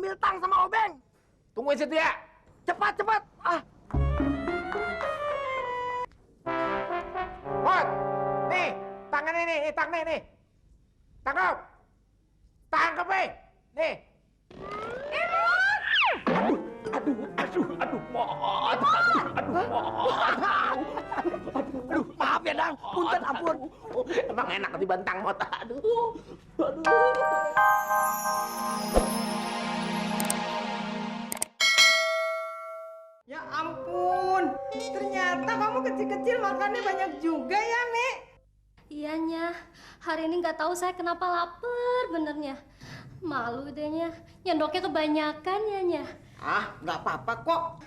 ngambil tang sama obeng. Tungguin situ ya. Cepat, cepat. Hot, nih, tangan ini, tangnya nih. Tangkap. Tangkap, nih. Aduh, Mot. Aduh, maaf ya, Dang. Punten, ampun. Emang enak dibantang, Mot. Aduh. Ya ampun, ternyata kamu kecil-kecil makannya banyak juga ya, Nek. Iya, Nyah. Hari ini nggak tahu saya kenapa lapar benernya. Malu deh, Nyah. Nyendoknya kebanyakan ya, Nyah. Ah, nggak apa-apa kok.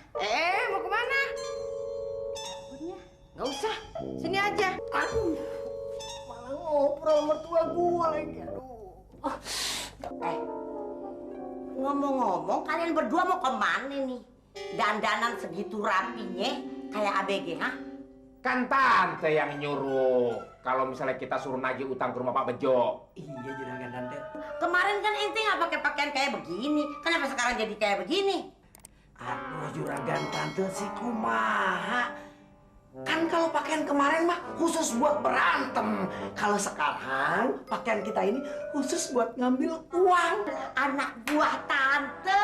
Mau kemana? Nyah. Nggak usah, sini aja. Aduh, malah ngobrol mertua gua lagi. Aduh. Ngomong-ngomong, kalian berdua mau kemana nih? Dandanan segitu rapinya kayak ABG, ha? Kan tante yang nyuruh kalau misalnya kita suruh nagih utang ke rumah Pak Bejo. Iya, juragan tante. Kemarin kan ente nggak pakai pakaian kayak begini. Kenapa sekarang jadi kayak begini? Aduh, juragan tante si kumaha. Kan kalau pakaian kemarin mah khusus buat berantem. Kalau sekarang pakaian kita ini khusus buat ngambil uang. Anak buah tante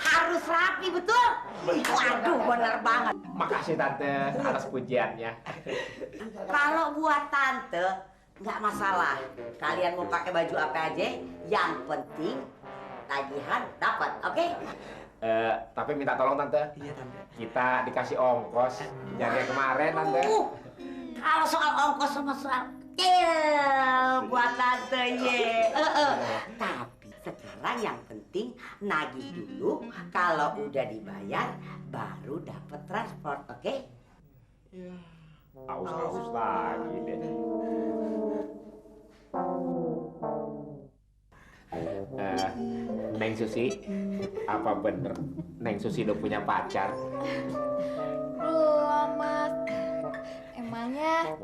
harus rapi, betul? Waduh, bener banget. Makasih tante atas pujiannya. Kalau buat tante nggak masalah. Kalian mau pakai baju apa aja, yang penting tagihan dapat, oke? Tapi minta tolong tante. Iya, tante. Kita dikasih ongkos. Jangan kayak kemarin tante. Kalau soal ongkos sama soal kecil buat tante ye. Tapi sekarang yang penting nagih dulu. Kalau udah dibayar baru dapat transport, oke? Aus lagi deh. Neng Susi, apa bener Neng Susi udah punya pacar? Belum, Mas. Emangnya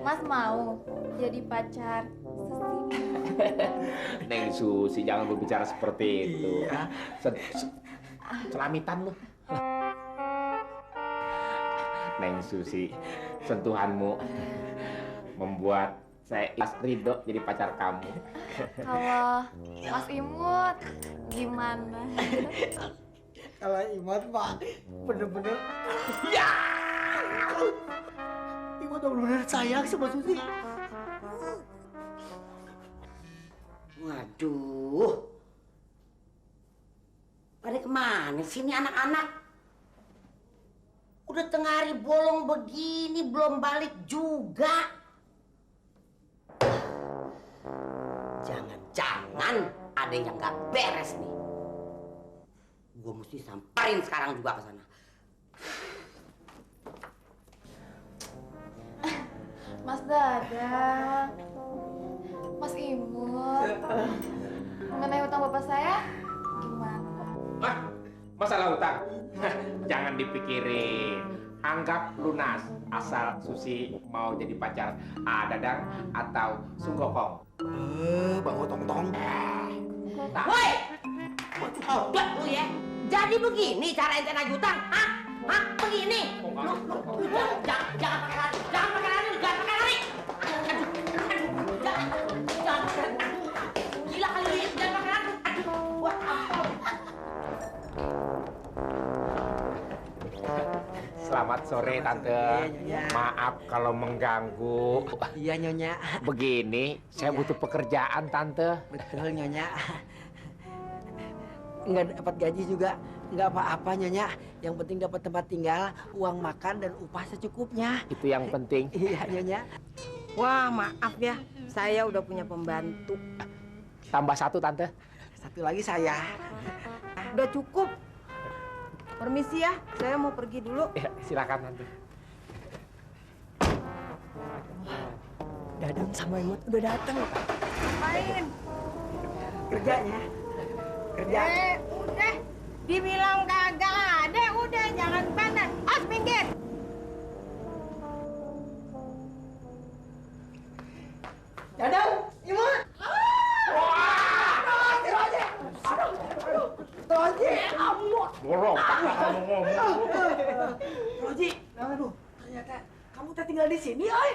Mas mau jadi pacar Susi? Neng Susi, jangan berbicara seperti itu. Celamitan lu. Neng Susi, sentuhanmu membuat saya ridho jadi pacar kamu. Kalau Mas Imut gimana? Kalau Imot mah bener-bener ya. Imot bener-bener sayang sama Susi. Waduh. Pada kemana sih ini anak-anak? Udah tengah hari bolong begini belum balik juga. Jangan-jangan ada yang nggak beres nih. Gua mesti samperin sekarang juga ke sana. Mas Dadang, Mas Imut, mengenai hutang bapak saya gimana? Masalah utang, jangan dipikirin. Anggap lunas asal Susi mau jadi pacar Dadang atau Sunggokong. Bang Otong-tong. Woi, udah lu ya. Jadi begini cara ente nagih utang, hah? Hah? Begini? Lu jangan pakai lari, jangan pakai lari, jangan pakai lari. Aduh, jangan pakai lari. Gila kali lu, jangan pakai lari. Aduh, buat apa? Selamat sore tante. Maaf kalau mengganggu. Iya, Nyonya. Begini, saya butuh pekerjaan tante. Betul, Nyonya. Nggak dapat gaji juga nggak apa-apa, Nyonya. Yang penting dapat tempat tinggal, uang makan dan upah secukupnya. Itu yang penting. Iya, Nyonya. Wah, maaf ya. Saya udah punya pembantu. Tambah satu tante. Satu lagi saya. Udah cukup. Permisi ya, saya mau pergi dulu. Ya, silakan tante. Dadang sama Imut udah datang. Main. Kerjanya. Kerja. Udah. Dibilang kagak ada, udah jangan panas. Minggir. Dadang, Imut. di sini, oi.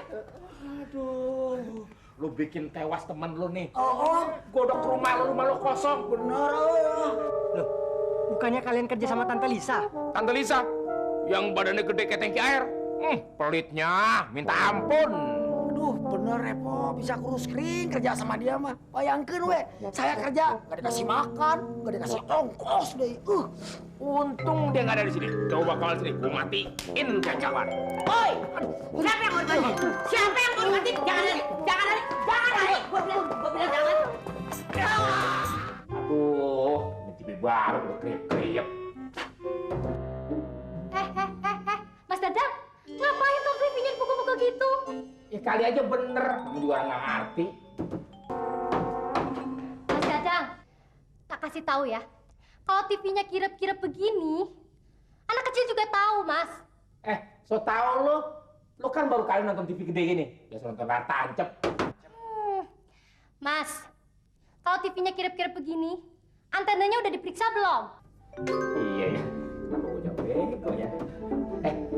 Aduh, lu bikin tewas temen lu nih. Oh, Godok rumah lu kosong. bener, oi. Loh, bukannya kalian kerja sama Tante Lisa? Tante Lisa, yang badannya gede kayak tangki air. Pelitnya, minta ampun. Aduh, bener Repo, bisa kurus kering kerja sama dia mah. Bayangkeun we, saya kerja nggak dikasih makan, nggak dikasih ongkos deh. Untung dia nggak ada di sini. Coba kalau sini, gua matiin kawan. Oi, siapa yang mau dibantu? Siapa yang mau dibantu? Jangan lari, jangan lari, jangan lari. Gua bilang jangan. Aduh, ini TV baru udah kriep-kriep. Mas Dadang, ngapain tuh TV-nya dipukul-pukul gitu? Ya kali aja bener, kamu juga nggak ngerti. Mas Dadang, tak kasih tahu ya. Kalau TV-nya kirep-kirep begini, anak kecil juga tahu, Mas. So tau lu kan baru kali nonton TV gede gini. Biasa nonton layar tancep. Mas, kalau TV-nya kirep-kirep begini, antenanya udah diperiksa belum? Iya ya, kenapa gua jawab bego ya?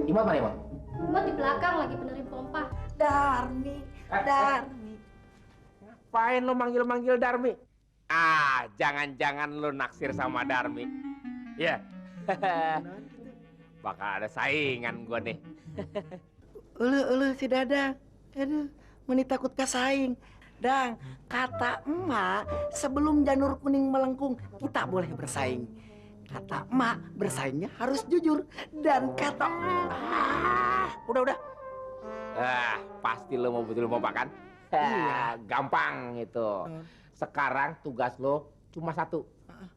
Imam mana Imam? Cuma di belakang lagi benerin pompa. Darmi. Ngapain lo manggil-manggil Darmi? Jangan-jangan lo naksir sama Darmi. Ya. Bakal ada saingan gua nih. Ulu si Dadang. Aduh, meni takut kasaing. Dang, kata emak, sebelum janur kuning melengkung, kita boleh bersaing. Kata emak, bersaingnya harus jujur. Dan kata udah. Pasti lo mau betul mau kan? Iya. Gampang itu. Sekarang tugas lo cuma satu.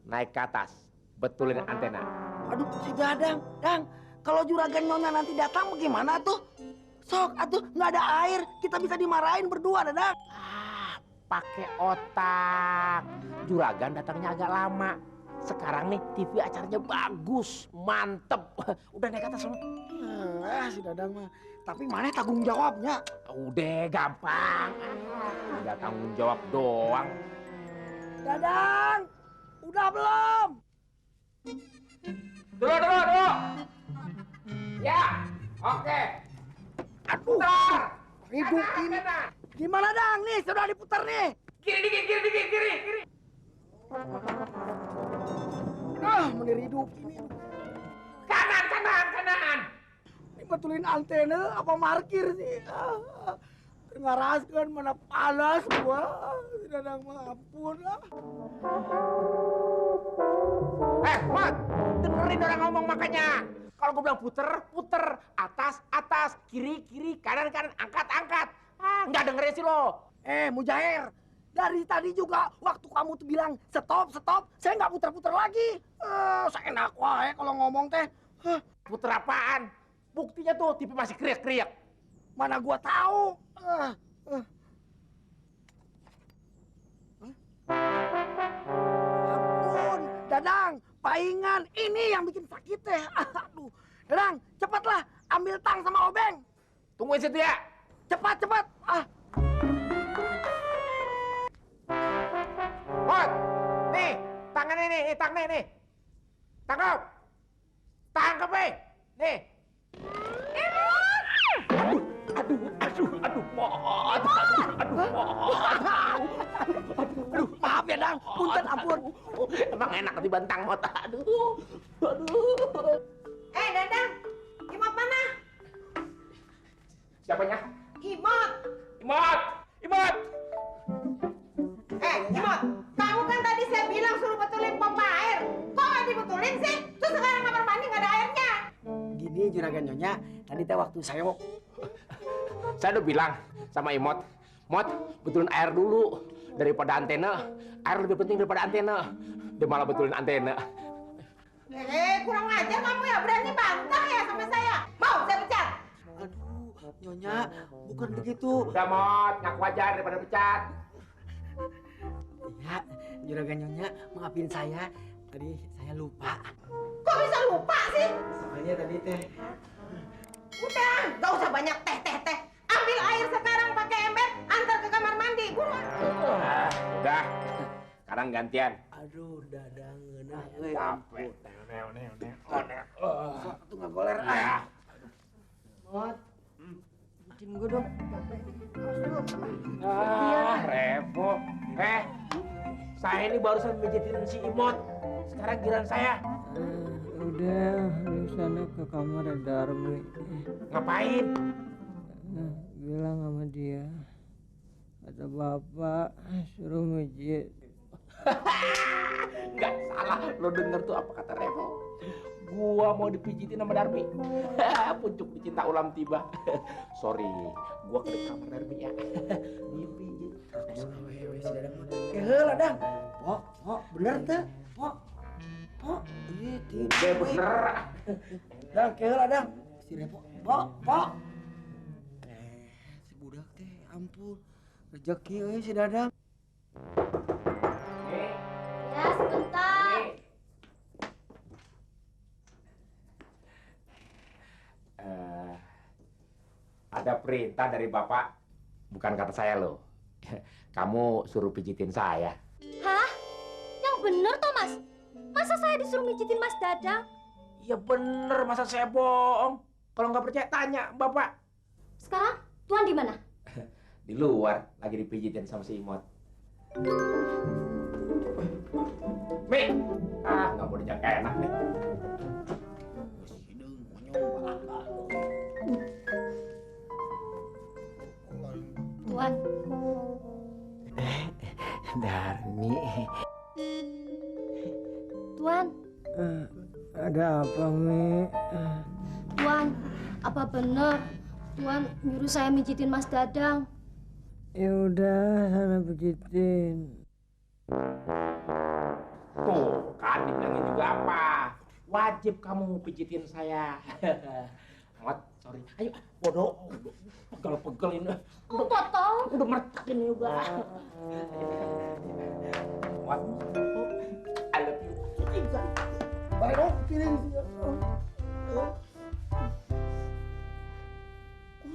Naik ke atas, betulin antena. Aduh, si Dadang. Dang, kalau juragan Nyonya nanti datang bagaimana tuh? Sok, atuh nggak ada air, kita bisa dimarahin berdua, Dadang. Pakai otak. Juragan datangnya agak lama. Sekarang nih TV acaranya bagus, mantep. Udah naik ke atas semua. Si Dadang mah. Tapi mana tanggung jawabnya? Udah gampang. Udah tanggung jawab doang. Dadang, udah belum? Dulu. Ya, oke. Aduh, Putar. hidup ini. Gimana Dang? Nih, sudah diputar nih. Kiri dikit. Menir hidup ini. Kanan. Ini betulin antena apa markir sih? Ngaraskeun mana panas gua. Si Dadang mah ampun. Mat, dengerin orang ngomong makanya. Kalau gue bilang puter, atas, kiri, kanan, angkat. Nggak dengerin sih lo. Mujair, dari tadi juga waktu kamu tuh bilang stop, saya nggak puter-puter lagi. Saya enak wae kalau ngomong teh. Puter apaan? Buktinya tuh TV masih kriak-kriak. Mana gua tahu. Ampun, Dadang, paingan ini yang bikin sakit teh. Aduh, Dadang, cepatlah ambil tang sama obeng. Tungguin situ ya. Cepat. Hot, nih, tangannya nih, tangnya nih. Tangkap, nih. Aduh, Mot. Aduh, maaf ya, Dang. Punten, ampun. Emang enak dibantang, Mot. Aduh. Dadang, Imot mana? Siapanya? Imot. Imot. Imot, kamu kan tadi saya bilang suruh betulin pompa air. Kok nggak dibetulin sih? Terus sekarang kamar mandi nggak ada airnya. Gini, Juragan Nyonya, tadi teh waktu saya mau... Saya udah bilang sama Imot, Mot, betulin air dulu daripada antena. Air lebih penting daripada antena. Dia malah betulin antena. Kurang ajar kamu ya, berani bantah ya sama saya. Mau saya pecat? Aduh, Nyonya, bukan begitu. Udah, Mot, ngaku aja daripada pecat. Ya, Juragan Nyonya, maafin saya. Tadi saya lupa. Kok bisa lupa sih? Soalnya tadi teh... Udah, nggak usah banyak teh. Ambil air sekarang pakai ember, antar ke kamar mandi. Buruan. Udah, sekarang gantian. Aduh, Dadang, Capek. Sok, tuh nggak goler. Ya. Mot, Pijitin gue dong. Revo. Saya ini barusan pijitin si Imot. Sekarang giliran saya. Udah, lu sana ke kamar Darmi. Ngapain? Bilang sama dia. Kata bapak suruh mijit. Nggak salah, lo denger tuh apa kata Revo. Gua mau dipijitin sama Darmi. Pucuk dicinta ulam tiba. Sorry, gua ke kamar Darmi ya. Dia pijit. Heula dang. Pok, bener teh. Pok. Iya, Udah bener. Dang, heula dang. Si Repo. Pok. Si budak teh ampun. Rezeki euy si Dadang. Ya, sebentar. Ada perintah dari bapak. Bukan kata saya loh. Kamu suruh pijitin saya. Hah? Yang bener toh, Mas? Masa saya disuruh mijitin Mas Dadang? Ya bener, masa saya bohong? Kalau nggak percaya tanya bapak. Sekarang Tuan di mana? Di luar lagi dipijitin sama si Imot. Mi, nggak mau dijak enak nih. Tuan. Darmi. Tuan. Ada apa, Mi? Tuan, apa bener Tuan nyuruh saya mijitin Mas Dadang? Ya udah, sana pijitin. Tuh, kan dibilangin juga apa? Wajib kamu pijitin saya. Amat, sorry. Ayo, bodoh. Pegel-pegelin. Totol. Udah mertekin juga. What? I love you. Baik, pilih.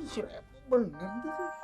Si Repo bener tuh.